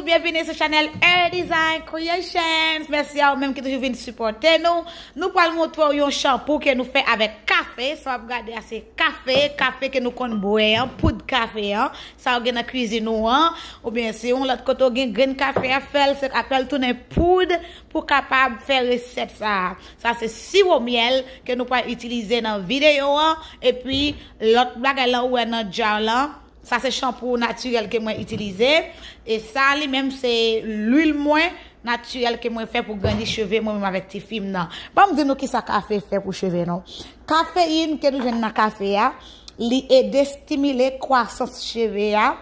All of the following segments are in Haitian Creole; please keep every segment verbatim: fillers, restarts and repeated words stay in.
Byenvini sou chanèl Her Design Creations. Mèsi a ou menm ki toujou vin sipòte nou. Nou pral montre w yon chanpou ke nou fè avèk kafe. Sa w ap gade a se kafe, kafe ke nou konn bwè an, poud kafe an. Sa w gen nan kwizin ou an, oubyen si yon lòt kote w gen grenn kafe a, fè l, se ka fè l tounen poud pou kapab fè resèt sa a. Sa se siwo myèl ke nou pral itilize nan videyo an. Epi lòt bagay lan ou wè nan jar lan, sa se chanpou natirèl ke mwen itilize. E sa li menm se lwil mwen natirèl ke mwen fè pou grandi cheve mwen menm avèk tifi m nan. Ban m di nou kisa kafe fè pou cheve nou. Kafeyin ke nou jwenn nan kafe a, li ede stimile kwasans cheve a.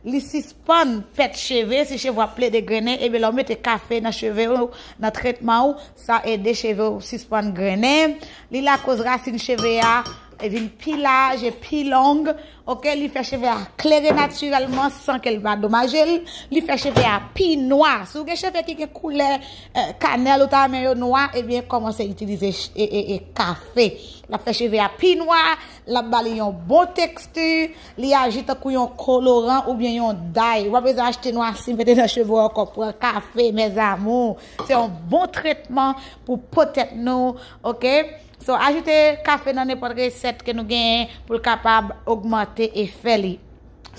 Li sispann pèt cheve. Si cheve w ap plede grennen, ebyen lè w mete kafe nan cheve w, nan tretman w, sa ede cheve w sispann grennen. Li lakoz rasin cheve a vin pi laj e pi long. Oke, li fè cheve a klere natirèlman san ke l pa domaje l. Li fè cheve a pi nwa. Si w gen cheve ki gen koulè eh, kanèl ou ta renmen yo nwa, ebyen kòmanse itilize ch- e, e, e kafe. L ap fè cheve a pi nwa, l ap ba li yon bon teksti, li aji tankou yon koloran oubyen yon day. Ou pa bezwen achte nwasi mete nan cheve w ankò, pran kafe, mes amours. Se yon bon tretman pou po tèt nou, oke? So, ajoute kafe nan nenpòt resèt ke nou genyen pou l kapab ogmante efè li.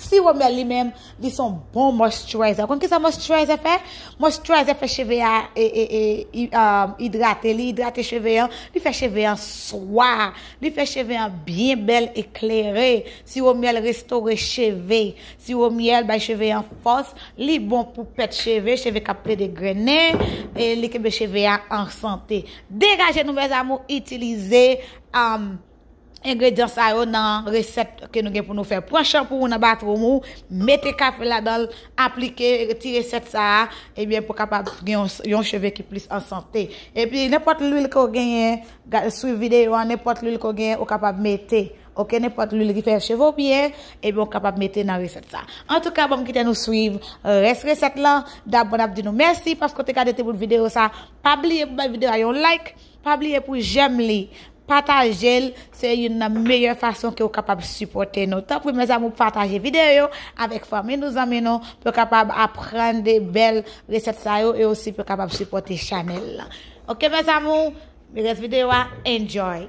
Siwo myèl li menm, li se yon bon moisturizer. Konn kisa moisturizer fè? Moisturizer fè cheve a e, e, e, i- um, idrate, li idrate cheve an, li fè cheve an swa, li fè cheve an byen bèl e klere. Siwo myèl restore cheve. Siwo myèl bay cheve an fòs, li bon pou pèt cheve, cheve k ap plede grennen, e li kenbe cheve a an sante. Degaje nou, mes amours, itilize um, engredyan sa yo nan resèt ke nou gen pou nou fè. Pran chanpou ou nan batwom ou, mete kafe ladan l, aplike ti resèt sa a, ebyen pou kapab gen yon, yon cheve ki plis an sante. Epi nenpòt lwil ke w genyen, ga- swiv videyo an, nenpòt lwil ke w genyen, ou kapab mete. Oke, nenpòt lwil ki fè cheve w byen, ebyen ou kapab mete nan resèt sa. Antouka, ban m kite nou swiv rès resèt lan. Dabò n ap di nou mèsi paske w te gade ti bout videyo sa. Pa bliye pou bay videyo a yon like. Pa bliye pou jèm li. Pataje l, se youn nan meyè fason ke w kapab sipòte nou. Tanpri, mes amours, pataje videyo yo avèk fanmi nou, zanmi nou, pou yo kapab aprann de bèl resèt sa yo e osi pou yo kapab sipòte chanèl la. Oke, mes amours, rès videyo a, enjoy.